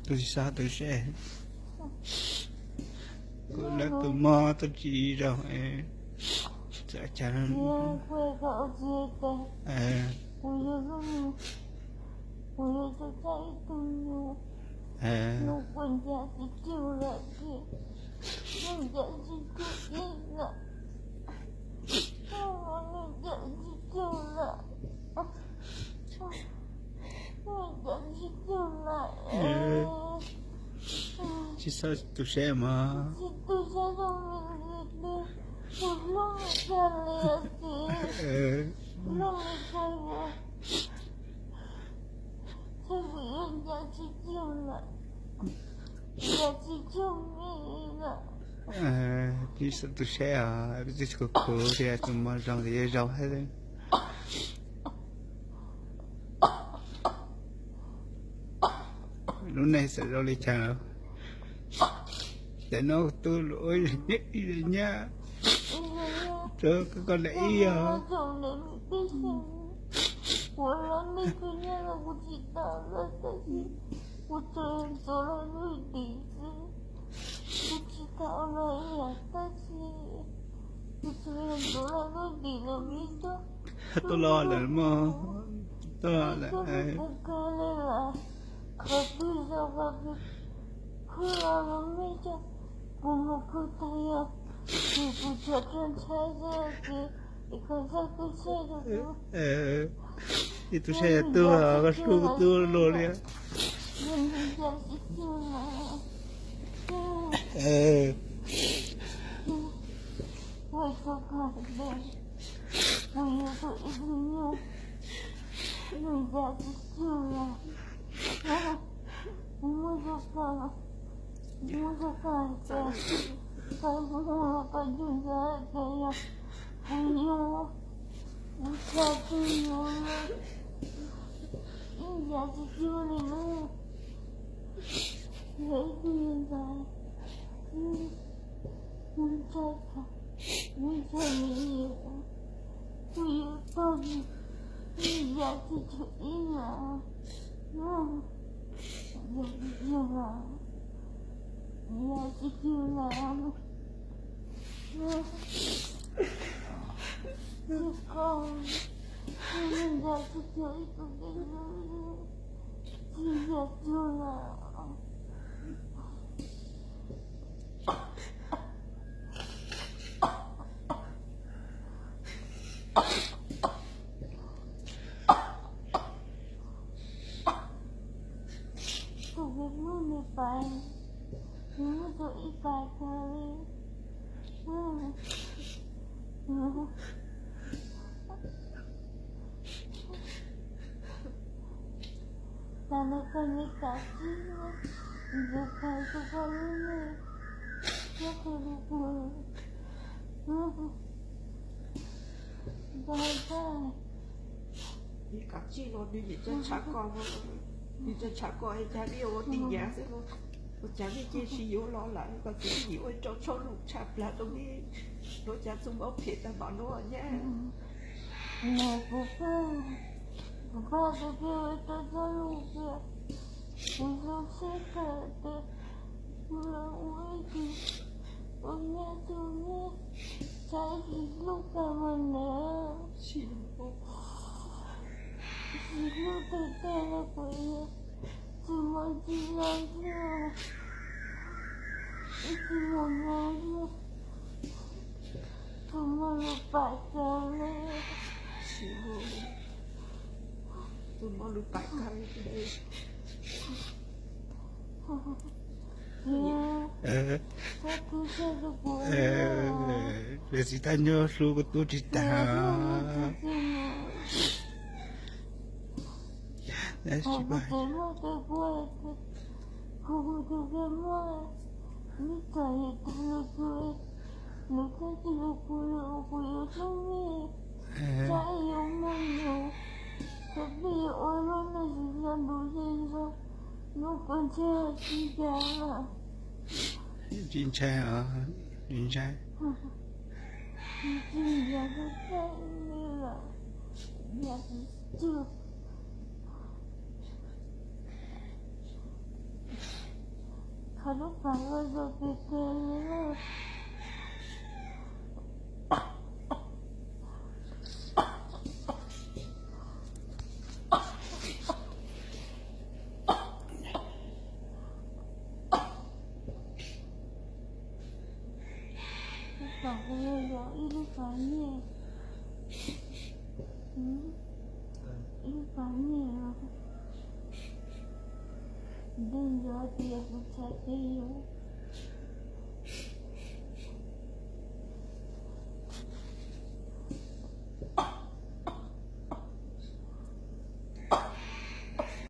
Tus tsis xav tu siab, kuv lawv tus mob tuaj tsis zoo, txawm cas kuv yog tus tag ib tug nus, nus kuj ncav tsis cwg lawm ces, nws ncav tsis cwg ib lawm, nws ncav tsis cwg lawm, nws ncav tsis cwg lawm. Tsis xav tu siab mas, tsis tu siab rau nws li, nws hlub nws tag li ces, hlub nws tag li. Txhua vim yog ncav tsis cwg lawm, ncav tsis cwg li lawm. Tsis xav tu siab os, kuv tsis khuv khuv tias tus mob zoo tias yuav zoo thiab. Lub neej xav zoo li cas, tam no kuv tub los ua ib leeg nyab, koj koj daim ib os. Kuv los nej tus nyab los kuv tsis tau lawm, tab sis kuv tsuas yog ntxuav los lub dim xwb, kuv tsis tau los ib yam dab tsi, kuv tsuas yog ntxuav los lub dim los me tub, tuaj los lawm mog, tuaj los lawm. Kuv kawg li lawm, qhov twg zoo qhov twg, khwv los los me tub, kuv mus khwv tag yog, kuv tsuas tso ntshai xwb ces, es koj txhob tu siab rau kuv. Ib tug saib yog tub, koj hlub kuv tub luaj li. Kuv yog tus ib tug nyuj, nws ncav tsis cwg lawm. Kuv muab rau koj, kuv muab rau koj hais tias, koj muab los koj ntsuj ntxav hais tias yog kuv nyuj, kuv txhaj tsis nyuj lawm, ib ncav tsis cwg li lawm. Yog ib tug nyuj ntxhais, kuv ntshai, kuv ntshai li, kuv yuav tag, ib ncav tsis cwg ib lawm, ncav tsis cwg lawm, ncav tsis cwg lawm. Tsis koj, ncav tsis cwg ib tug, tsis ncav cwg lawm. Tus uas muab nws pais, nws muab tau ib pais tag li. Tam no koj niam kav tsij ntxuav pais rau koj lub neej, nyob qhov lus pug. Niam kav tsij los nws niam cov tshav koj, nws cov tshav koj es cas nej ua tij nyab xwb los, ua cas nej cia li yuav los lawm, koj txiv yim ua rau tshooj lus tshaj plaws rau nej, ua cas txoj hmoov phem tag npaum no nyab. Kuv pab, kuv pab tus twg ua rau txoj lus tias kuv zoo siab kawg tias kuv los ua ib tug ua nyab tug nyab, saib tsis hlub kawg mas nws, tsis hlub tag tag los kuv yuav tsis muaj tsis los xwb, ib tsis los no xwb, tsis muaj lus pam kawg li. Tsis muaj lus pam kawg li. Niam txiv thaj nyob hlub koj tub tsis tag. Kuv tus kheej muaj, nws txom nyem tag li kuv, nws txhob txwm los kuv, kuv yuav hlub nej, txhob yuav muaj nws, txhob pheej yuav ua lub neej tsis nco ntsoov zej zog, hnub koj ntshai tsis ncav lawm. Tsis ntshai, tsis ntshai. Tsis ncav txog tej li lawm, ncav tsis txog. Qhov lub pas los zoo tiag tiag li. Lub pas kuv yog yog ib lub pas nyiaj, ib lub pas nyiaj los, kuv yeej yog tias kuv txhais tes yus.